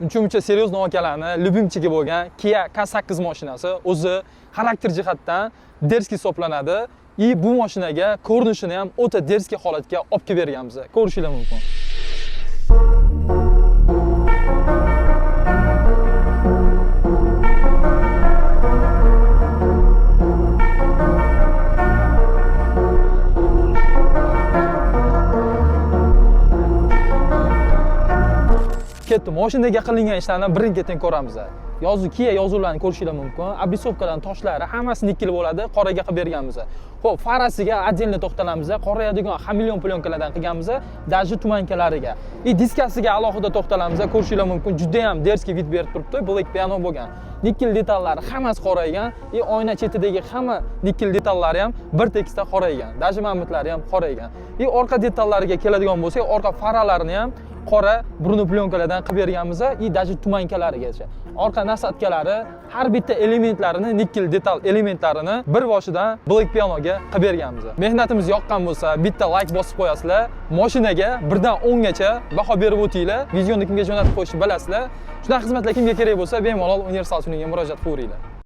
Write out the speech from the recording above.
Uncha-muncha серьезный akalarni любимчик i bo'lgan Kia K8 mashinasi o'zi xarakter jihatdan дерзкий hisoblanadi. И bu mashinaga ko'rinishini ham o'ta дерзкий holatga olib kelib berganmiz. Ko'rishinglar mumkin. Ketdi. Mashinaga qilingan ishlarni birin-ketin ko'ramiz. Yozuv Kia yozuvlarini ko'rishinglar mumkin. Обрисовка dan toshlari hammasi nikel bo'ladi, qoraga qilib berganmiz. Xo'p, farasiga отдельно to'xtalamiz. Qorayadigan хамелеон пленка lardan qilganmiz, даже туманка lariga. И diskasiga alohida to'xtalamiz. Ko'rishinglar mumkin, juda ham дерзкий вид berib turibdi, black piano bo'lgan. Nikel detallari hammasi qoraygan, и oyna chetidagi hamma nikel detallari ham bir tekisda qoraygan. Даже mambutlari ham qoraygan. И orqa detallariga keladigan bo'lsak, orqa faralarini ham qora бронеплёнка lardan qilib berganmiz и даже туманка larigacha. Orqa насадка lari, har bitta elementlarini, nikel detal elementlarini bir boshidan black pianoga qilib berganmiz. Mehnatimiz yoqqan bo'lsa, bitta like bosib qo'yasizlar. Mashinaga birdan 10 gacha baho berib o'tinglar. Videoni kimga jo'natib qo'yishni bilasizlar. Shunaqa xizmatlar kimga kerak bo'lsa, bemalol Universal Tuningga murojaat qilaveringlar.